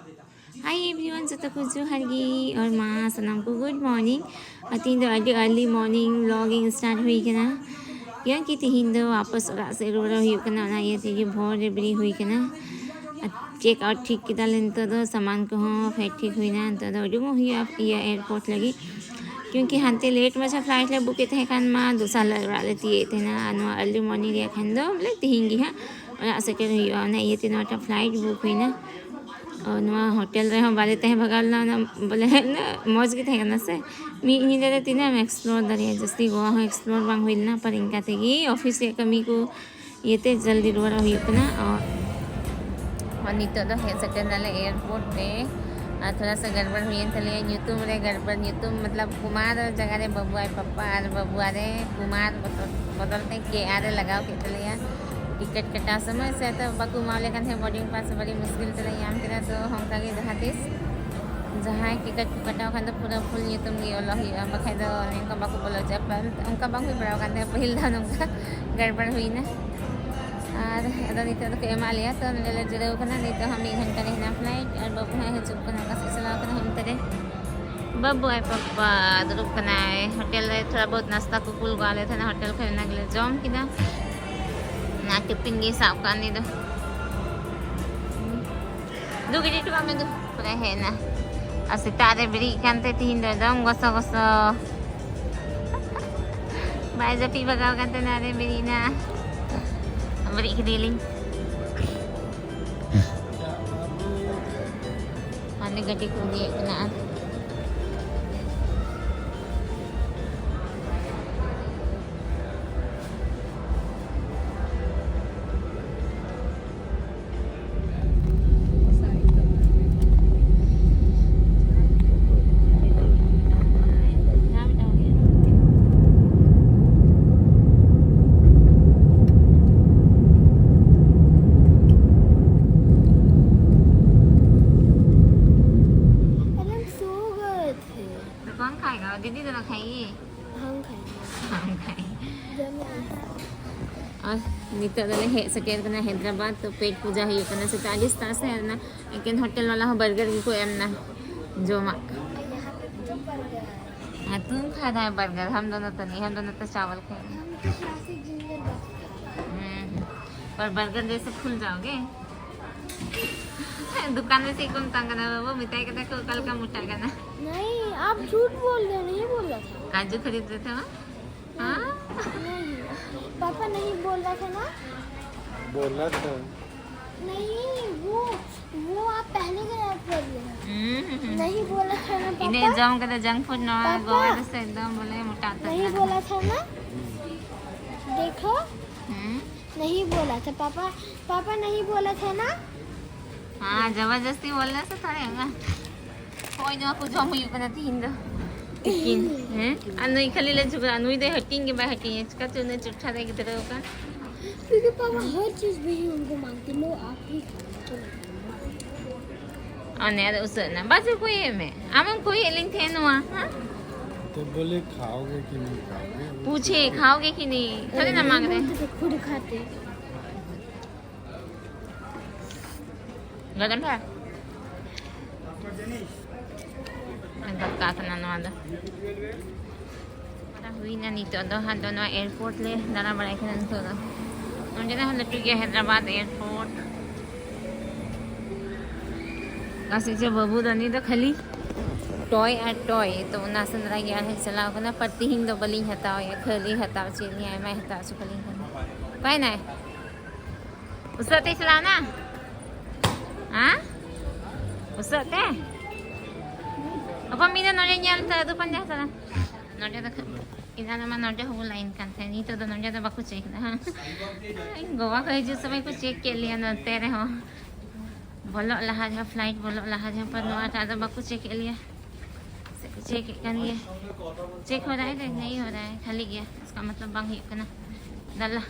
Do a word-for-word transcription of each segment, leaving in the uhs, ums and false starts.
Hi everyone, ᱡᱚᱛᱚ ᱠᱚ ᱡᱚᱦᱟᱨ ᱜᱮ ᱟᱨ ᱢᱟ ᱥᱟᱱᱟᱢ ᱠᱚ good morning᱾ ᱟᱨ ᱛᱤᱦᱤᱧ ᱫᱚ ᱟᱹᱰᱤ early morning vlogging start ᱦᱩᱭ ᱠᱟᱱᱟ, ᱠᱤᱭᱚᱸᱠᱤ ᱛᱤᱦᱤᱧ ᱫᱚ ᱣᱟᱯᱚᱥ ᱚᱲᱟᱜ ᱥᱮᱫ ᱨᱩᱣᱟᱹᱲᱚᱜ ᱦᱩᱭᱩᱜ ᱠᱟᱱᱟ, ᱚᱱᱟ ᱤᱭᱟᱹ ᱛᱮᱜᱮ ᱵᱷᱳᱨ ᱨᱮ ᱵᱮᱨᱮᱫ ᱦᱩᱭ ᱠᱟᱱᱟ᱾ ᱟᱨ check out ᱴᱷᱤᱠ ᱠᱮᱫᱟᱞᱮ, ᱱᱤᱛᱚᱜ ᱫᱚ ᱥᱟᱢᱟᱱ ᱠᱚᱦᱚᱸ pack ᱴᱷᱤᱠ ᱦᱩᱭᱱᱟ, ᱱᱤᱛᱚᱜ ᱫᱚ ᱩᱰᱩᱠᱚᱜ ᱦᱩᱭᱩᱜᱼᱟ ᱤᱭᱟᱹ airport ᱞᱟᱹᱜᱤᱫ, ᱠᱤᱭᱚᱸᱠᱤ ᱦᱟᱱᱛᱮ late ᱢᱟᱪᱷᱟ flight ᱞᱮ book ᱮᱫ ᱛᱟᱦᱮᱸ ᱠᱷᱟᱱ ᱢᱟ ᱫᱚᱥᱟᱨ ᱦᱤᱞᱳᱜ ᱚᱲᱟᱜ ᱞᱮ ᱛᱤᱭᱳᱜ ᱮᱫ ᱛᱟᱦᱮᱱᱟ, ᱟᱨ ᱱᱚᱣᱟ early morning ᱨᱮᱭᱟᱜ ᱠᱷᱟᱱ ᱫᱚ ᱵᱚᱞᱮ ᱛᱤᱦᱤᱧ ᱜᱮ ᱦᱟᱸᱜ ᱚᱲᱟᱜ ᱥᱮᱴᱮᱨ ᱦᱩᱭᱩᱜᱼᱟ, ᱚᱱᱟ ᱤᱭᱟᱹᱛᱮ ᱱᱚᱣᱟᱴᱟᱜ flight book ᱦᱩᱭᱱᱟ᱾ ᱟᱨ ᱱᱚᱣᱟ ᱦᱳᱴᱮᱞ ᱨᱮᱦᱚᱸ ᱵᱟᱞᱮ ᱛᱟᱦᱮᱸ ᱵᱷᱟᱜᱟᱣ ᱞᱮᱱᱟ, ᱚᱱᱟ ᱵᱚᱞᱮ ᱩᱱᱟᱹᱜ ᱢᱚᱡᱽ ᱜᱮ ᱛᱟᱦᱮᱸ ᱠᱟᱱᱟ ᱥᱮ, ᱢᱤᱫ ᱧᱤᱫᱟᱹ ᱨᱮ ᱛᱤᱱᱟᱹᱜ ᱮᱢ explore ᱫᱟᱲᱮᱭᱟᱜᱼᱟ, ᱡᱟᱹᱥᱛᱤ ᱜᱳᱣᱟ ᱦᱚᱸ explore ᱵᱟᱝ ᱦᱩᱭ ᱞᱮᱱᱟ, ᱯᱟᱨ ᱤᱱᱠᱟ ᱛᱮᱜᱮ office ᱨᱮᱭᱟᱜ ᱠᱟᱹᱢᱤ ᱠᱚ ᱤᱭᱟᱹᱛᱮ ᱡᱚᱞᱫᱤ ᱨᱩᱣᱟᱹᱲᱚᱜ ᱦᱩᱭᱩᱜ ᱠᱟᱱᱟ᱾ ᱟᱨ ᱟᱨ ᱱᱤᱛᱚᱜ ᱫᱚ ᱦᱮᱡ ᱥᱮᱴᱮᱨ ᱱᱟᱞᱮ airport ᱨᱮ, ᱟᱨ ᱛᱷᱚᱲᱟ ᱥᱟ ᱜᱟᱲᱵᱟᱲ ᱦᱩᱭᱮᱱ ᱛᱟᱞᱮᱭᱟ, ᱧᱩᱛᱩᱢ ᱨᱮ ᱜᱟᱲᱵᱟᱲ, ᱧᱩᱛᱩᱢ ᱢᱚᱛᱞᱚᱵ ᱠᱩᱢᱟᱨ ᱡᱟᱭᱜᱟ ᱨᱮ ᱵᱟᱹᱵᱩ ᱟᱭ ᱯᱟᱯᱟ, ᱟᱨ ᱵᱟᱹᱵᱩ ᱟᱨ ᱮ ᱠᱩᱢᱟᱨ ᱵᱚᱫᱚᱞ, ᱵᱚᱫᱚᱞ ᱛᱮ ᱠᱮ ᱟᱨ ᱮ ᱞᱟᱜᱟᱣ ᱠᱮᱫ ᱛᱟᱞᱮᱭᱟ᱾ ᱴᱤᱠᱤᱴ ᱠᱟᱴᱟᱣ ᱥᱚᱢᱚᱭ ᱥᱮ ᱛᱚ ᱵᱟᱠᱚ ᱮᱢᱟᱣ ᱞᱮ ᱠᱟᱱ ᱛᱟᱦᱮᱸᱫ, boarding pass ᱵᱟᱹᱲᱤ ᱢᱩᱥᱠᱤᱞ ᱛᱮᱞᱮ ᱧᱟᱢ ᱠᱮᱫᱟ᱾ ᱛᱚ ᱚᱱᱠᱟ ᱜᱮ ᱡᱟᱦᱟᱸ ᱛᱤᱥ ᱡᱟᱦᱟᱸᱭ ᱴᱤᱠᱤᱴ ᱠᱚ ᱠᱟᱴᱟᱣ ᱠᱷᱟᱱ ᱫᱚ ᱯᱩᱨᱟᱹ full ᱧᱩᱛᱩᱢ ᱜᱮ ᱚᱞᱚᱜ ᱦᱩᱭᱩᱜᱼᱟ, ᱵᱟᱠᱷᱟᱡ ᱫᱚ ᱚᱱᱮ ᱚᱱᱠᱟ ᱵᱟᱠᱚ ᱵᱚᱞᱚ ᱦᱚᱪᱚᱜᱼᱟ᱾ ᱯᱟᱹᱦᱤᱞ ᱚᱱᱠᱟ ᱵᱟᱝ ᱦᱩᱭ ᱵᱟᱲᱟ ᱟᱠᱟᱱ ᱛᱟᱦᱮᱸᱫ, ᱯᱟᱹᱦᱤᱞ ᱫᱷᱟᱣ ᱱᱚᱝᱠᱟ ᱜᱟᱲᱵᱟᱲ ᱦᱩᱭᱱᱟ᱾ ᱟᱨ ᱟᱫᱚ ᱱᱤᱛᱚᱜ ᱫᱚᱠᱚ ᱮᱢᱟᱜ ᱞᱮᱭᱟ, ᱛᱚ ᱱᱚᱸᱰᱮ ᱞᱮ ᱡᱤᱨᱟᱹᱣ ᱠᱟᱱᱟ᱾ ᱱᱤᱛᱚᱜ ᱦᱚᱸ ᱢᱤᱫ ᱜᱷᱚᱱᱴᱟ ᱨᱮ ᱦᱮᱱᱟᱜ flight, ᱟᱨ ᱵᱟᱹᱵᱩ ᱦᱚᱸᱭ ᱦᱤᱡᱩᱜ ᱠᱟᱱᱟ, ᱚᱠᱟ ᱥᱮᱫ ᱪᱟᱞᱟᱣ ᱠᱟᱱᱟ ᱦᱟᱱᱛᱮ ᱨᱮ᱾ ᱵᱟᱹᱵᱩ ᱟᱭ ᱯᱟᱯᱟ ᱫᱩᱲᱩᱵ ᱠᱟᱱᱟᱭ ᱦᱳᱴᱮᱞ ᱨᱮ, ᱛᱷᱚᱲᱟ ᱵᱚᱦᱩᱛ ᱱᱟᱥᱛᱟ ᱠᱚ ᱠᱩᱞ ᱜᱚᱫ ᱞᱮ ᱛᱟᱦᱮᱱᱟ ᱦᱳᱴᱮᱞ ᱠᱷᱚᱱ, ᱚᱱᱟ ᱜᱮᱞᱮ ᱡᱚᱢ ᱠᱮᱫᱟ᱾ ᱚᱱᱟ ᱴᱤᱯᱷᱤᱱ ᱜᱮ ᱥᱟᱵ ᱠᱟᱜ ᱩᱱᱤ ᱫᱚ᱾ ᱫᱩ ᱜᱤᱰᱤ ᱦᱚᱴᱚ ᱠᱟᱜ ᱢᱮ ᱫᱩ, ᱯᱩᱨᱟᱹ ᱦᱮᱡ ᱮᱱᱟ᱾ ᱟᱨ ᱥᱮᱛᱟᱜ ᱨᱮ ᱵᱮᱨᱮᱫ ᱠᱟᱱᱛᱮ ᱛᱤᱦᱤᱧ ᱫᱚ ᱮᱠᱫᱚᱢ ᱜᱚᱥᱚ ᱜᱚᱥᱚ᱾ ᱵᱟᱭ ᱡᱟᱹᱯᱤᱫ ᱵᱷᱟᱜᱟᱣ ᱠᱟᱱ ᱛᱟᱦᱮᱱᱟ, ᱟᱨᱮ ᱵᱮᱨᱮᱫ ᱮᱱᱟ᱾ ᱵᱮᱨᱮᱫ ᱠᱮᱫᱮᱭᱟᱞᱤᱧ᱾ ᱦᱟᱱᱮ ᱜᱟᱹᱰᱤ ᱠᱚ ᱤᱫᱤᱭᱮᱫ ᱠᱟᱱᱟ᱾ अरे, हम सो गए थे। तो कौन खाएगा? दीदी दोनों खाएगी? हम खाएंगे। हम खाएंगे। जब मैं ᱟᱨ ᱱᱤᱛᱚᱜ ᱫᱚᱞᱮ ᱦᱮᱡ ᱥᱮᱴᱮᱨ ᱠᱟᱱᱟ ᱦᱟᱭᱫᱨᱟᱵᱟᱫᱽ᱾ ᱛᱚ ᱯᱮᱴ ᱯᱩᱡᱟ ᱦᱩᱭᱩᱜ ᱠᱟᱱᱟ, ᱥᱮᱛᱟᱜ ᱟᱹᱰᱤ ᱥᱮᱛᱟᱜ ᱥᱮ ᱦᱮᱡ ᱮᱱᱟ, ᱮᱠᱮᱱ ᱦᱳᱴᱮᱞ ᱵᱟᱞᱟ ᱦᱚᱸ ᱵᱟᱨᱜᱟᱨ ᱜᱮᱠᱚ ᱮᱢ ᱮᱱᱟ ᱡᱚᱢᱟᱜ᱾ ᱟᱨ ᱛᱩᱢ ᱠᱷᱟ ᱨᱦᱟ ᱦᱟᱭ ᱵᱟᱨᱜᱟᱨ, ᱦᱟᱢ ᱫᱚᱱᱚ ᱛᱚ ᱱᱟᱦᱤ, ᱦᱟᱢ ᱫᱚᱱᱚ ᱛᱚ ᱪᱟᱣᱟᱞ ᱠᱷᱟᱭᱮ᱾ ᱦᱩᱸ, ᱦᱩᱸ᱾ ᱯᱟᱨ ᱵᱟᱨᱜᱟᱨ ᱡᱮᱥᱮ ᱯᱷᱩᱞ ᱡᱟᱣᱜᱮ᱾ ᱫᱚᱠᱟᱱ ᱨᱮ ᱪᱮᱫ ᱠᱚ ᱢᱮᱛᱟᱢ ᱠᱟᱱᱟ ᱵᱟᱹᱵᱩ? ᱢᱮᱛᱟᱭ ᱠᱟᱱᱟ ᱠᱚ ᱚᱠᱟ ᱞᱮᱠᱟ ᱢᱚᱴᱟᱜ ᱠᱟᱱᱟ? नहीं, आप झूठ बोल रहे हो, नहीं बोला था। काजू खरीद रहे थे वहाँ? हाँ? नहीं, पापा नहीं बोल रहा था ना? बोला था। नहीं, वो, वो आप पहले गलत कर रहे हैं। हम्म। नहीं बोला था ना पापा? ᱤᱱᱟᱹ ᱡᱚᱢ ᱠᱟᱛᱮ ᱡᱟᱝᱠ ᱯᱷᱩᱰ ᱱᱚᱣᱟ ᱯᱟᱯᱟ, ᱜᱳᱣᱟ ᱨᱮ ᱥᱮ ᱮᱠᱫᱚᱢ ᱵᱚᱞᱮ ᱢᱚᱴᱟ ᱩᱛᱟᱹᱨ नहीं ᱠᱟᱱᱟ᱾ बोला था ना? देखो, ᱦᱩᱸ। नहीं बोला था पापा, पापा नहीं बोला था ना? हाँ, जबरदस्ती बोलने से थोड़े होगा। ᱦᱳᱭ, ᱱᱚᱣᱟ ᱠᱚ ᱡᱚᱢ ᱦᱩᱭᱩᱜ ᱠᱟᱱᱟ ᱛᱤᱦᱤᱧ ᱫᱚ᱾ ᱛᱤᱠᱤᱱ, ᱦᱮᱸ? ᱟᱨ ᱱᱩᱭ ᱠᱷᱟᱹᱞᱤ ᱞᱮ ᱡᱷᱚᱜᱽᱲᱟ, ᱱᱩᱭ ᱫᱚᱭ ᱦᱟᱹᱴᱤᱧ ᱜᱮ ᱵᱟᱭ ᱦᱟᱹᱴᱤᱧᱟ, ᱪᱤᱠᱟᱹᱛᱮ ᱩᱱᱟᱹᱜ ᱪᱩᱴᱷᱟ ᱫᱚᱭ ᱜᱤᱫᱽᱨᱟᱹ ᱠᱟᱱ? क्योंकि पापा हर चीज में ही उनको मांगते, "लो, आप ही खाओ।" ᱚᱱᱮ ᱟᱫᱚ ᱩᱥᱟᱹᱫ ᱮᱱᱟ᱾ ᱵᱟᱡᱮ ᱠᱚᱭᱮ ᱢᱮ, ᱟᱢᱮᱢ ᱠᱚᱭᱮᱫ ᱞᱤᱧ ᱛᱟᱦᱮᱸ ᱱᱚᱣᱟ, ᱦᱮᱸ? तो बोले, "खाओगे कि नहीं खाओगे?" पूछे, "खाओगे कि नहीं?" थोड़ी ना मांग रहे। बोलते थे, "खुद खाते।" ᱜᱟᱫᱟᱢ ᱯᱮ᱾ ᱫᱟᱠᱟ ᱠᱟᱱᱟ ᱱᱚᱣᱟ ᱫᱚ᱾ ᱦᱩᱭᱱᱟ ᱱᱤᱛᱚᱜ ᱫᱚ, ᱟᱫᱚ ᱱᱚᱣᱟ ᱮᱭᱟᱨᱯᱳᱨᱴ ᱞᱮ ᱫᱟᱬᱟ ᱵᱟᱲᱟᱭ ᱠᱟᱱᱟ ᱱᱤᱛᱚᱜ ᱫᱚ᱾ ᱱᱚᱸᱰᱮ ᱫᱚ ᱞᱟᱹᱴᱩ ᱜᱮᱭᱟ ᱦᱟᱭᱫᱨᱟᱵᱟᱫᱽ ᱮᱭᱟᱨᱯᱳᱨᱴ᱾ ᱚᱠᱟ ᱥᱮᱫ ᱪᱚ ᱵᱟᱹᱵᱩ ᱫᱚ, ᱩᱱᱤ ᱫᱚ ᱠᱷᱟᱹᱞᱤ ᱴᱚᱭ ᱟᱨ ᱴᱚᱭ, ᱛᱚ ᱚᱱᱟ ᱥᱮᱸᱫᱽᱨᱟ ᱜᱮ ᱟᱨᱦᱚᱸᱭ ᱪᱟᱞᱟᱣ ᱠᱟᱱᱟ᱾ ᱯᱟᱨ ᱛᱤᱦᱤᱧ ᱫᱚ ᱵᱟᱹᱞᱤᱧ ᱦᱟᱛᱟᱣ ᱮᱭᱟ, ᱠᱷᱟᱹᱞᱤ ᱦᱟᱛᱟᱣ ᱦᱚᱪᱚᱭᱮᱫ ᱞᱤᱧᱟᱭ, ᱟᱭᱢᱟᱭ ᱦᱟᱛᱟᱣ ᱦᱚᱪᱚ ᱠᱟᱹᱞᱤᱧ ᱠᱟᱱᱟ᱾ ᱚᱠᱟᱭᱮᱱᱟᱭ? ᱩᱥᱟᱹᱫ ᱛᱮᱭ ᱪᱟᱞᱟᱣᱱᱟ? ᱦᱮᱸ? ᱩᱥᱟᱹᱫ ᱛᱮ? ᱦᱚᱯᱚᱱ, ᱢᱤᱫ ᱫᱚ ᱱᱚᱰᱮ ᱧᱮᱞ ᱛᱮ ᱟᱹᱫᱩ ᱯᱟᱸᱡᱟ ᱦᱟᱛᱟᱲᱟ᱾ ᱱᱚᱰᱮ ᱫᱚ ᱠᱷᱟᱹ-, ᱮᱱᱟᱱ ᱢᱟ ᱱᱚᱰᱮ ᱦᱚᱸ ᱞᱟᱭᱤᱱ ᱠᱟᱱ ᱛᱟᱦᱮᱸᱫ, ᱱᱤᱛᱚᱜ ᱫᱚ ᱱᱚᱰᱮ ᱫᱚ ᱵᱟᱠᱚ ᱪᱮᱠ ᱫᱟ, ᱦᱮᱸ? ᱜᱳᱣᱟ ᱠᱷᱚᱱ ᱦᱤᱡᱩᱜ ᱥᱚᱢᱚᱭ ᱠᱚ ᱪᱮᱠ ᱠᱮᱫ ᱞᱮᱭᱟ ᱱᱚᱛᱮ ᱨᱮᱦᱚᱸ, ᱵᱚᱞᱚᱜ ᱞᱟᱦᱟ ᱡᱟᱦᱟᱸ, ᱯᱷᱞᱟᱭᱤᱴ ᱵᱚᱞᱚᱜ ᱞᱟᱦᱟ ᱡᱟᱦᱟᱸ, ᱯᱟᱨ ᱱᱚᱣᱟᱴᱟᱜ ᱫᱚ ᱵᱟᱠᱚ ᱪᱮᱠ ᱮᱫ ᱞᱮᱭᱟ᱾ ᱥᱮ ᱠᱚ ᱪᱮᱠ ᱮᱫ ᱠᱟᱱ ᱜᱮᱭᱟ? ᱪᱮᱠ ᱦᱚ ᱨᱟᱦᱟ ᱦᱮ, ᱱᱟᱦᱤ ᱦᱚ ᱨᱟᱦᱟ ᱦᱮ, ᱠᱷᱟᱹᱞᱤ ᱜᱮᱭᱟ, ᱤᱥᱠᱟ ᱢᱚᱛᱞᱚᱵ ᱵᱟᱝ ᱦᱩᱭᱩᱜ ᱠᱟᱱᱟ᱾ ᱫᱟᱞᱟ᱾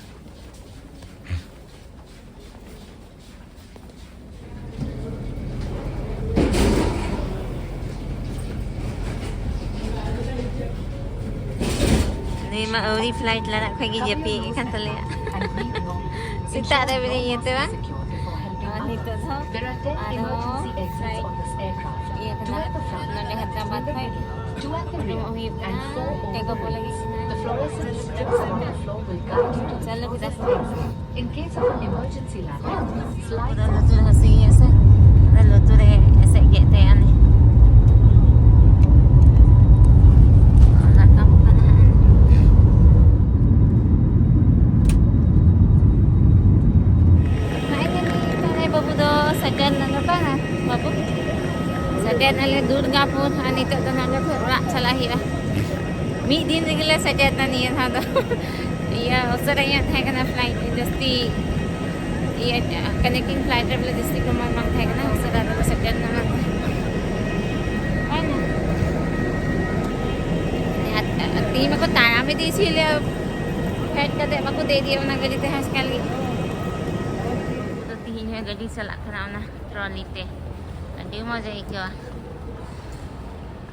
ᱤᱧ ᱢᱟ ᱟᱹᱣᱨᱤ, flight ᱞᱟᱲᱟᱜ ᱠᱷᱚᱡ ᱜᱮ ᱡᱟᱹᱯᱤᱫ ᱠᱟᱱ ᱛᱟᱞᱮᱭᱟ᱾ ᱥᱮᱛᱟᱜ ᱨᱮ ᱵᱮᱨᱮᱫ ᱤᱭᱟᱹᱛᱮ ᱵᱟᱝ᱾ ᱟᱨ ᱱᱤᱛᱚᱜ ᱫᱚ ᱟᱨᱦᱚᱸ flight ᱤᱭᱟᱹ ᱠᱟᱱᱟ, ᱱᱚᱰᱮ ᱦᱟᱭᱫᱨᱟᱵᱟᱫ ᱠᱷᱚᱡ ᱩᱰᱩᱠᱚᱜ ᱦᱩᱭᱩᱜ ᱠᱟᱱᱟ, take off ᱞᱟᱹᱜᱤᱫ ᱠᱟᱱᱟ᱾ ᱪᱟᱹᱞᱩ ᱠᱮᱫᱟ᱾ In case of an emergency landing, slide ᱯᱩᱨᱟᱹ ᱞᱩᱛᱩᱨ ᱦᱟᱹᱥᱩᱭᱮᱭᱟ ᱥᱮ, ᱯᱩᱨᱟᱹ ᱞᱩᱛᱩᱨ ᱮ ᱮᱥᱮᱫ ᱠᱮᱫ ᱛᱟᱭᱟ ᱩᱱᱤ᱾ ᱨᱟᱠᱟᱵ ᱠᱟᱱᱟ ᱦᱟᱸᱜ᱾ ᱱᱚᱜᱼᱚᱭ ᱡᱟᱹᱱᱤᱡ ᱛᱟᱦᱞᱮ ᱵᱟᱹᱵᱩ ᱫᱚ ᱥᱮᱴᱮᱨ ᱱᱟᱞᱮ ᱵᱟᱝᱟ, ᱵᱟᱹᱵᱩ? ᱥᱮᱴᱮᱨ ᱱᱟᱞᱮ ᱫᱩᱨᱜᱟᱯᱩᱨ, ᱟᱨ ᱱᱤᱛᱚᱜ ᱫᱚ ᱱᱚᱰᱮ ᱠᱷᱚᱱ ᱚᱲᱟᱜ ᱪᱟᱞᱟᱜ ᱦᱩᱭᱩᱜᱼᱟ᱾ ᱢᱤᱫ ᱫᱤᱱ ᱨᱮᱜᱮ ᱞᱮ ᱥᱮᱴᱮᱨ ᱮᱱᱟ ᱱᱤᱭᱟᱹ ᱫᱷᱟᱣ ᱫᱚ᱾ ᱤᱭᱟᱹ, ᱩᱥᱟᱹᱨᱟ ᱧᱚᱜ ᱛᱟᱦᱮᱸ ᱠᱟᱱᱟ flight, ᱡᱟᱹᱥᱛᱤ ᱤᱭᱟᱹ, connecting flight ᱨᱮ ᱵᱚᱞᱮ ᱡᱟᱹᱥᱛᱤ ᱠᱚᱢᱚᱭ ᱵᱟᱝ ᱛᱟᱦᱮᱸ ᱠᱟᱱᱟ, ᱩᱥᱟᱹᱨᱟ ᱫᱚᱞᱮ ᱥᱮᱴᱮᱨ ᱮᱱᱟ᱾ ᱵᱟᱝ? ᱟᱨ, ᱟᱨ ᱛᱮᱦᱤᱧ ᱢᱟᱠᱚ ᱛᱟᱲᱟᱢ ᱤᱫᱤ ᱦᱚᱪᱚᱭᱮᱫ ᱞᱮᱭᱟ, ᱯᱷᱮᱰ ᱠᱟᱛᱮ ᱵᱟᱠᱚ ᱫᱮᱡ ᱤᱫᱤᱭᱟ ᱚᱱᱟ ᱜᱟᱹᱰᱤ ᱛᱮ ᱦᱟᱸᱥᱠᱟ ᱞᱟᱹᱜᱤᱫ᱾ ᱛᱮᱦᱤᱧ ᱦᱚᱸ ᱜᱟᱹᱰᱤ ᱪᱟᱞᱟᱜ ᱠᱟᱱᱟ ᱚᱱᱟ ᱴᱨᱚᱞᱤ ᱛᱮ, ᱟᱹᱰᱤ ᱢᱚᱡᱽ ᱟᱹᱭᱠᱟᱹᱣᱟ᱾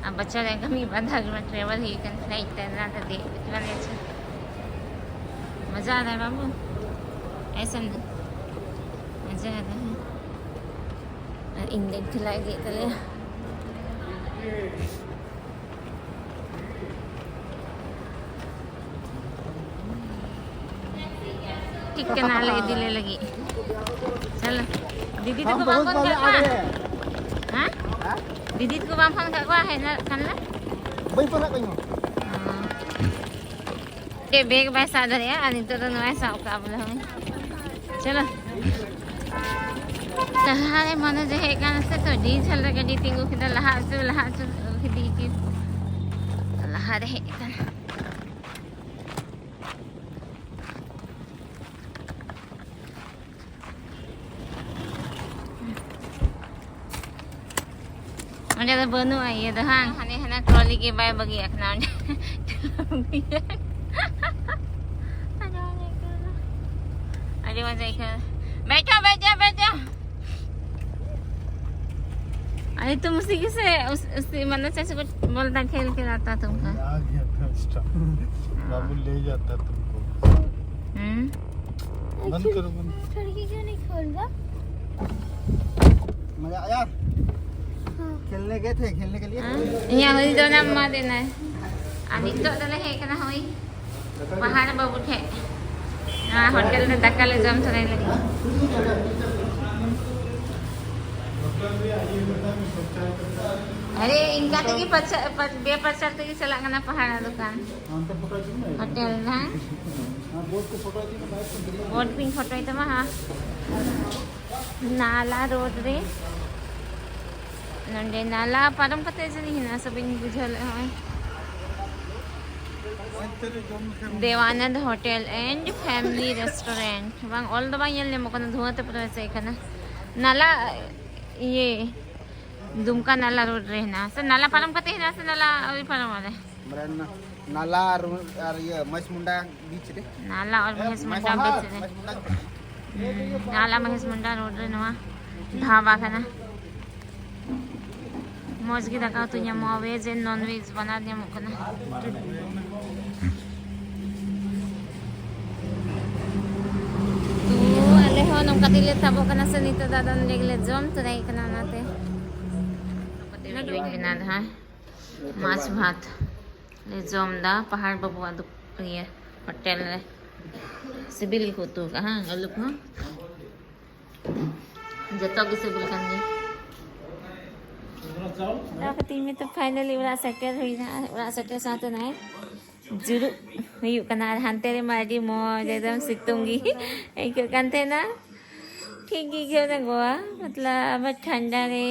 अब बच्चा रहेगा, मैं बंधा घर में ट्रेवल ही कन फ्लाइट तैरना था, देख वाले अच्छा। मजा आ रहा है बाबू, ऐसा नहीं, मजा आ रहा है। ᱟᱨ ᱤᱧ ᱫᱚᱧ ᱴᱷᱮᱞᱟᱭ ᱤᱫᱤᱭᱮᱫ ᱛᱟᱞᱮᱭᱟ᱾ ᱴᱷᱤᱠ ᱠᱟᱱᱟ, ᱞᱮ ᱤᱫᱤ ᱞᱮ ᱞᱟᱹᱜᱤᱫ᱾ ᱪᱚᱞᱚ, ᱫᱤᱫᱤ ᱛᱟᱠᱚ ᱵᱟᱢ ᱯᱷᱳᱱ ᱠᱟᱜ ᱠᱚᱣᱟ? ᱦᱮᱸ? ᱫᱤᱫᱤ ᱛᱟᱠᱚ ᱵᱟᱢ ᱯᱷᱳᱱ ᱠᱟᱜ ᱠᱚᱣᱟ ᱦᱮᱡ ᱠᱷᱟᱱ ᱞᱮ? ᱵᱟᱹᱧ ᱯᱷᱳᱱ ᱠᱟᱜ ᱠᱚᱣᱟ ᱤᱧ ᱦᱚᱸ᱾ ᱪᱮᱫ ᱵᱮᱜᱽ ᱵᱟᱭ ᱥᱟᱵ ᱫᱟᱲᱮᱭᱟᱜᱼᱟ, ᱟᱨ ᱱᱤᱛᱚᱜ ᱫᱚ ᱱᱚᱣᱟᱭ ᱥᱟᱵ ᱠᱟᱜᱼᱟ ᱵᱚᱞᱮ᱾ ᱦᱳᱭ, ᱪᱚᱞᱚ᱾ ᱞᱟᱦᱟ ᱨᱮ ᱢᱚᱱᱳᱡᱽ ᱮ ᱦᱮᱡ ᱠᱟᱱᱟ ᱥᱮ, ᱛᱚ ᱟᱹᱰᱤ ᱡᱷᱟᱹᱞ ᱨᱮ ᱜᱟᱹᱰᱤ ᱛᱤᱸᱜᱩ ᱠᱮᱫᱟ, ᱞᱟᱦᱟ ᱦᱚᱪᱚ, ᱞᱟᱦᱟ ᱦᱚᱪᱚ ᱠᱮᱫᱮ ᱠᱤᱱ᱾ ᱞᱟᱦᱟ ᱨᱮ ᱦᱮᱡ ᱠᱟᱱᱟ᱾ ᱚᱸᱰᱮ ᱫᱚ ᱵᱟᱹᱱᱩᱜᱼᱟ ᱤᱭᱟᱹ ᱫᱚ, ᱦᱟᱝ? ᱦᱟᱱᱮ ᱦᱟᱱᱟ ᱴᱨᱚᱞᱤ ᱜᱮ ᱵᱟᱭ ᱵᱟᱹᱜᱤᱭᱟᱜ ᱠᱟᱱᱟ ᱚᱸᱰᱮ᱾ ᱟᱹᱰᱤ ᱢᱚᱡᱽ ᱟᱹᱭᱠᱟᱹᱣ ᱫᱟ᱾ ᱵᱮᱴᱷᱚ, ᱵᱮᱴᱷᱚ, ᱵᱮᱴᱷᱚ᱾ अरे तुम उसी के से उस, उसी मतलब चाचा को बोलता खेल के लाता तुमको। आ गया था उस टाइम। बाबू ले जाता तुमको। हम्म। बंद करो, बंद। खिड़की क्यों नहीं खोल रहा? मजा आया? खेलने गए थे, खेलने के लिए। यहाँ हुई तो ना माँ देना है। अनिक तो दले है कि ना हुई। ᱯᱟᱦᱟᱲ ᱵᱟᱹᱵᱩ ᱴᱷᱮᱡ ᱱᱚᱣᱟ ᱦᱳᱴᱮᱞ ᱨᱮ ᱫᱟᱠᱟ ᱞᱮ ᱡᱚᱢ ᱛᱚᱨᱟᱭ ᱞᱟᱹᱜᱤᱫ᱾ ᱟᱨᱮ, ᱤᱱᱠᱟ ᱛᱮᱜᱮ ᱯᱟᱪᱟ-, ᱯᱟ-, ᱵᱮᱯᱟᱪᱟᱨ ᱛᱮᱜᱮ ᱪᱟᱞᱟᱜ ᱠᱟᱱᱟ ᱯᱟᱦᱟᱲ ᱫᱚᱠᱟᱱ᱾ ᱦᱳᱴᱮᱞ ᱱᱟᱝ᱾ ᱵᱳᱨᱰ ᱯᱤᱧ ᱯᱷᱳᱴᱳᱭ ᱛᱟᱢᱟ, ᱦᱟ᱾ ᱱᱟᱞᱟ ᱨᱳᱰ ᱨᱮ᱾ ᱱᱚᱰᱮ ᱱᱟᱞᱟ ᱯᱟᱨᱚᱢ ᱠᱟᱛᱮ ᱡᱟᱹᱱᱤᱡ ᱦᱮᱱᱟᱜᱼᱟ, ᱥᱮ ᱵᱟᱹᱧ ᱵᱩᱡᱷᱟᱹᱣ ᱞᱮᱫᱼᱟ᱾ ᱦᱚᱸᱜᱼᱚᱭ ᱫᱮᱣᱟᱱᱟᱱᱫ ᱦᱳᱴᱮᱞ ᱮᱱᱰ ᱯᱷᱮᱢᱤᱞᱤ ᱨᱮᱥᱴᱩᱨᱮᱱᱴ᱾ ᱵᱟᱝ, ᱚᱞ ᱫᱚ ᱵᱟᱝ ᱧᱮᱞ ᱧᱟᱢᱚᱜ ᱠᱟᱱᱟ, ᱫᱷᱩᱣᱟᱹ ᱛᱮ ᱯᱩᱨᱟᱹ ᱮᱥᱮᱫ ᱠᱟᱱᱟ᱾ ᱱᱟᱞᱟ, ᱤᱭᱟᱹ, ᱫᱩᱢᱠᱟ ᱱᱟᱞᱟ ᱨᱳᱰ ᱨᱮ ᱦᱮᱱᱟᱜᱼᱟ, ᱥᱮ ᱱᱟᱞᱟ ᱯᱟᱨᱚᱢ ᱠᱟᱛᱮ ᱦᱮᱱᱟᱜᱼᱟ, ᱥᱮ ᱱᱟᱞᱟ ᱟᱹᱣᱨᱤ ᱯᱟᱨᱚᱢᱚᱜ ᱨᱮ? ᱢᱟᱱᱮ ᱱᱟᱞᱟ ᱟᱨ, ᱟᱨ ᱤᱭᱟᱹ ᱢᱚᱦᱮᱥ ᱢᱩᱱᱰᱟ ᱵᱤᱪ ᱨᱮ᱾ ᱱᱟᱞᱟ ᱟᱨ ᱢᱚᱦᱮᱥ ᱢᱩᱱᱰᱟ ᱵᱤᱪ ᱨᱮ᱾ ᱢᱚᱦᱮᱥ ᱢᱩᱱᱰᱟ᱾ ᱦᱩᱸ, ᱱᱟᱞᱟ ᱢᱚᱦᱮᱥ ᱢᱩᱱᱰᱟ ᱨᱳᱰ ᱨᱮ ᱱᱚᱣᱟ ᱰᱷᱟᱵᱟ ᱠᱟᱱᱟ᱾ ᱢᱚᱡᱽ ᱜᱮ ᱫᱟᱠᱟ ᱩᱛᱩ ᱧᱟᱢᱚᱜᱼᱟ, ᱵᱷᱮᱡᱽ ᱮᱱᱰ ᱱᱚᱱ ᱵᱷᱮᱡᱽ ᱵᱟᱱᱟᱨ ᱧᱟᱢᱚᱜ ᱠᱟᱱᱟ᱾ ᱛᱚ ᱟᱞᱮ ᱦᱚᱸ ᱱᱚᱝᱠᱟ ᱛᱮᱞᱮ ᱛᱟᱵᱚᱜ ᱠᱟᱱᱟ ᱥᱮ, ᱱᱤᱛᱚᱜ ᱫᱚ ᱟᱫᱚ ᱱᱚᱸᱰᱮ ᱜᱮᱞᱮ ᱡᱚᱢ ᱛᱚᱨᱟᱭᱮᱫ ᱠᱟᱱᱟ, ᱚᱱᱟᱛᱮ ᱵᱮᱱᱟᱣ ᱫᱟ ᱦᱟᱸᱜ ᱢᱟᱪᱷ ᱵᱷᱟᱛ ᱞᱮ ᱡᱚᱢ ᱫᱟ ᱯᱟᱦᱟᱲ ᱵᱟᱹᱵᱩᱣᱟᱜ ᱫᱚ, ᱤᱭᱟᱹ, ᱦᱳᱴᱮᱞ ᱨᱮ᱾ ᱥᱤᱵᱤᱞ ᱜᱮᱠᱚ ᱩᱛᱩ ᱟᱠᱟᱫᱼᱟ, ᱦᱟᱝ? ᱟᱹᱞᱩ ᱠᱚᱦᱚᱸ ᱡᱚᱛᱚ ᱜᱮ ᱥᱤᱵᱤᱞ ᱠᱟᱱ ᱜᱮᱭᱟ᱾ ᱛᱟᱯᱚᱨ ᱛᱤᱦᱤᱧ ᱢᱟᱛᱚ finally ᱚᱲᱟᱜ ᱥᱮᱴᱮᱨ ᱦᱩᱭᱱᱟ᱾ ᱚᱲᱟᱜ ᱥᱮᱴᱮᱨ ᱥᱟᱶᱛᱮ ᱱᱚᱜᱼᱚᱭ ᱡᱩᱨᱩᱜ ᱦᱩᱭᱩᱜ ᱠᱟᱱᱟ᱾ ᱟᱨ ᱦᱟᱱᱛᱮ ᱨᱮᱢᱟ ᱟᱹᱰᱤ ᱢᱚᱡᱽ, ᱮᱠᱫᱚᱢ ᱥᱤᱛᱩᱝ ᱜᱮ ᱟᱹᱭᱠᱟᱹᱜ ᱠᱟᱱ ᱛᱟᱦᱮᱱᱟ᱾ ᱴᱷᱤᱠ ᱜᱮ ᱟᱹᱭᱠᱟᱹᱣ ᱮᱱᱟ ᱜᱳᱣᱟ, ᱢᱚᱛᱞᱚᱵ ᱴᱷᱟᱱᱰᱟ ᱨᱮ,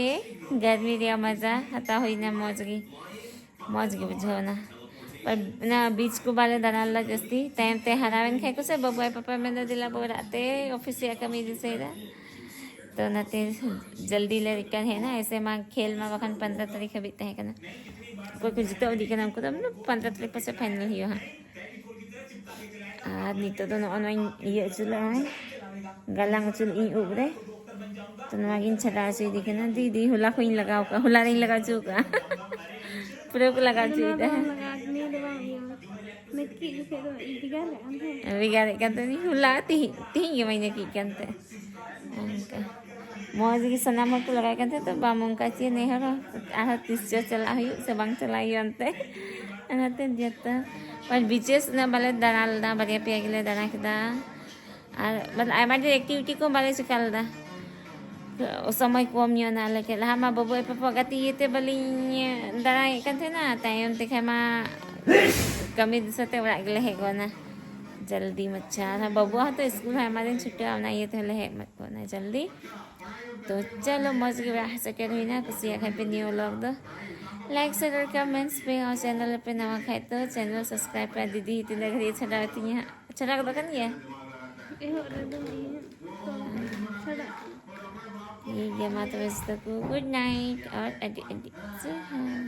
ᱜᱟᱨᱢᱤ ᱨᱮᱭᱟᱜ ᱢᱟᱡᱟ ᱦᱟᱛᱟᱣ ᱦᱩᱭᱱᱟ, ᱢᱚᱡᱽ ᱜᱮ᱾ ᱢᱚᱡᱽ ᱜᱮ ᱵᱩᱡᱷᱟᱹᱣ ᱮᱱᱟ᱾ ᱯᱟᱨ ᱚᱱᱟ ᱵᱤᱪ ᱠᱚ ᱵᱟᱞᱮ ᱫᱟᱬᱟ ᱞᱮᱫᱟ ᱡᱟᱹᱥᱛᱤ᱾ ᱛᱟᱭᱚᱢ ᱛᱮ ᱦᱟᱨᱟᱣᱮᱱ ᱠᱷᱟᱡ ᱠᱚ ᱥᱮ, ᱵᱟᱹᱵᱩ ᱟᱡ ᱯᱟᱯᱟ ᱢᱮᱱᱫᱟ, "ᱫᱮᱞᱟ ᱵᱚ ᱚᱲᱟᱜ ᱛᱮ, ᱚᱯᱷᱤᱥ ᱨᱮᱭᱟᱜ ᱠᱟᱹᱢᱤ ᱫᱤᱥᱟᱹᱭᱮᱫᱟ᱾" ᱛᱚ ᱚᱱᱟᱛᱮ ᱡᱚᱞᱫᱤ ᱞᱮ return ᱦᱮᱡ ᱮᱱᱟ᱾ ᱮᱭᱥᱮ ᱢᱟ ᱠᱷᱮᱞ ᱢᱟ ᱵᱟᱠᱷᱟᱱ ᱯᱚᱱᱫᱽᱨᱚ ᱛᱟᱹᱨᱤᱠᱷ ᱦᱟᱹᱵᱤᱡ ᱛᱟᱦᱮᱸ ᱠᱟᱱᱟ᱾ ᱚᱠᱚᱭ ᱠᱚ ᱡᱤᱛᱟᱹᱣ ᱤᱫᱤᱜ ᱠᱟᱱᱟ ᱩᱱᱠᱩ ᱫᱚ ᱢᱟᱱᱮ ᱯᱚᱱᱫᱽᱨᱚ ᱛᱟᱹᱨᱤᱠᱷ ᱯᱟᱥᱮᱡ final ᱦᱩᱭᱩᱜᱼᱟ ᱦᱟᱸᱜ᱾ ᱟᱨ ᱱᱤᱛᱚᱜ ᱫᱚ ᱱᱚᱜᱼᱚ ᱱᱚᱣᱟᱧ ᱤᱭᱟᱹ ᱦᱚᱪᱚ ᱞᱮᱫᱼᱟ, ᱜᱟᱞᱟᱝ ᱦᱚᱪᱚ ᱞᱮᱫ ᱤᱧ ᱩᱵ ᱨᱮ᱾ ᱛᱚ ᱱᱚᱣᱟ ᱜᱤᱧ ᱪᱷᱟᱰᱟᱣ ᱦᱚᱪᱚᱭᱮᱫᱮ ᱠᱟᱱᱟ ᱫᱤᱫᱤ᱾ ᱦᱚᱞᱟ ᱠᱷᱚᱱᱤᱧ ᱞᱟᱜᱟᱣ ᱠᱟᱜᱼᱟ, ᱦᱚᱞᱟ ᱨᱤᱧ ᱞᱟᱜᱟᱣ ᱦᱚᱪᱚ ᱠᱟᱜᱼᱟ᱾ ᱯᱩᱨᱟᱹ ᱠᱚ ᱞᱟᱜᱟᱣ ᱦᱚᱪᱚᱭᱮᱫᱟ᱾ ᱱᱤᱭᱟᱹ ᱫᱚ ᱵᱟᱝ ᱤᱭᱟᱹ, ᱢᱮᱛᱠᱤᱡ ᱡᱚᱠᱷᱮᱡ ᱫᱚ ᱵᱷᱮᱜᱟᱨ ᱞᱮᱫ ᱠᱟᱱ ᱛᱟᱦᱮᱸᱫ᱾ ᱵᱷᱮᱜᱟᱨᱮᱫ ᱠᱟᱱ ᱛᱟᱦᱮᱸᱫ ᱦᱚᱞᱟ, ᱛᱤᱦᱤᱧ, ᱛᱤᱦᱤᱧ ᱜᱮ ᱢᱟᱧ ᱱᱟᱹᱠᱤᱡ ᱠᱟᱱ ᱛᱟᱦᱮᱸᱫ᱾ ᱚᱱᱠᱟ ᱢᱚᱡᱽ ᱜᱮ ᱥᱟᱱᱟᱢ ᱦᱚᱲ ᱠᱚ ᱞᱟᱜᱟᱣ ᱠᱟᱱ ᱛᱟᱦᱮᱸᱫ, ᱛᱚ ᱵᱟᱢ ᱚᱱᱠᱟ ᱪᱮᱫ ᱱᱮ ᱦᱚᱲ ᱦᱚᱸ ᱟᱨᱦᱚᱸ ᱛᱤᱥ ᱪᱚ ᱪᱟᱞᱟᱜ ᱦᱩᱭᱩᱜ ᱥᱮ ᱵᱟᱝ ᱪᱟᱞᱟᱜ ᱦᱩᱭᱩᱜᱼᱟ ᱚᱱᱛᱮ᱾ ᱚᱱᱟᱛᱮ ᱡᱚᱛᱚ ᱟᱨ ᱵᱤᱪᱮᱥ ᱩᱱᱟᱹᱜ ᱵᱟᱞᱮ ᱫᱟᱬᱟ ᱞᱮᱫᱟ, ᱵᱟᱨᱭᱟ ᱯᱮᱭᱟ ᱜᱮᱞᱮ ᱫᱟᱬᱟ ᱠᱮᱫᱟ᱾ ᱟᱨ ᱢᱟᱱᱮ ᱟᱭᱢᱟ ᱰᱷᱮᱨ activity ᱠᱚ ᱵᱟᱞᱮ ᱪᱮᱠᱟ ᱞᱮᱫᱟ᱾ ᱥᱚᱢᱚᱭ ᱠᱚᱢ ᱧᱚᱜ ᱮᱱᱟ ᱟᱞᱮ ᱴᱷᱮᱱ᱾ ᱞᱟᱦᱟ ᱢᱟ ᱵᱟᱹᱵᱩ ᱟᱡ ᱯᱟᱯᱟ ᱜᱟᱛᱮ ᱤᱭᱟᱹᱛᱮ ᱵᱟᱹᱞᱤᱧ ᱫᱟᱬᱟᱭᱮᱫ ᱠᱟᱱ ᱛᱟᱦᱮᱱᱟ, ᱛᱟᱭᱚᱢ ᱛᱮ ᱠᱷᱟᱱ ᱢᱟ ᱠᱟᱹᱢᱤ ᱫᱤᱥᱟᱹ ᱛᱮ ᱚᱲᱟᱜ ᱜᱮᱞᱮ ᱦᱮᱡ ᱜᱚᱫ ᱮᱱᱟ᱾ ᱡᱚᱞᱫᱤ ᱢᱟᱪᱷᱟ ᱟᱨ ᱵᱟᱹᱵᱩᱣᱟᱜ ᱦᱚᱸᱛᱚ ᱥᱠᱩᱞ ᱦᱚᱸ ᱟᱭᱢᱟ ᱫᱤᱱ ᱪᱷᱩᱴᱟᱹᱣ, ᱚᱱᱟ ᱤᱭᱟᱹ ᱛᱮᱦᱚᱸᱞᱮ ᱦᱮᱡ ᱜᱚᱫ ᱮᱱᱟ ᱡᱚᱞᱫᱤ᱾ ᱛᱚ ᱪᱚᱞᱚ, ᱢᱚᱡᱽ ᱜᱮ ᱚᱲᱟᱜ ᱥᱮᱴᱮᱨ ᱦᱩᱭᱱᱟ᱾ ᱠᱩᱥᱤᱭᱟᱜ ᱠᱷᱟᱱ ᱯᱮ ᱱᱤᱭᱟᱹ vlog ᱫᱚ like, share, comments ᱯᱮ᱾ ᱟᱨ channel ᱨᱮᱯᱮ ᱱᱟᱣᱟ ᱠᱷᱟᱡ ᱫᱚ channel subscribe ᱯᱮ᱾ ᱫᱤᱫᱤ ᱛᱤᱱᱟᱹᱜ ᱜᱷᱟᱹᱲᱤᱡ ᱮ ᱪᱷᱟᱰᱟᱣ ᱛᱤᱧᱟ ᱦᱟᱸᱜ, ᱪᱷᱟᱰᱟᱣ ᱜᱚᱫᱚᱜ ᱠᱟᱱ ᱜᱮᱭᱟ᱾ ᱮᱦᱚᱵ ᱨᱮᱫᱚ ᱤᱧᱟᱹᱜ ᱛᱚ ᱪᱷᱟᱰᱟᱜ ᱠᱟᱱᱟ᱾ ᱴᱷᱤᱠ ᱜᱮᱭᱟ, ᱢᱟ ᱛᱚᱵᱮ ᱡᱚᱛᱚ ᱠᱚ good night ᱟᱨ ᱟᱹᱰᱤ ᱟᱹᱰᱤ ᱡᱚᱦᱟᱨ᱾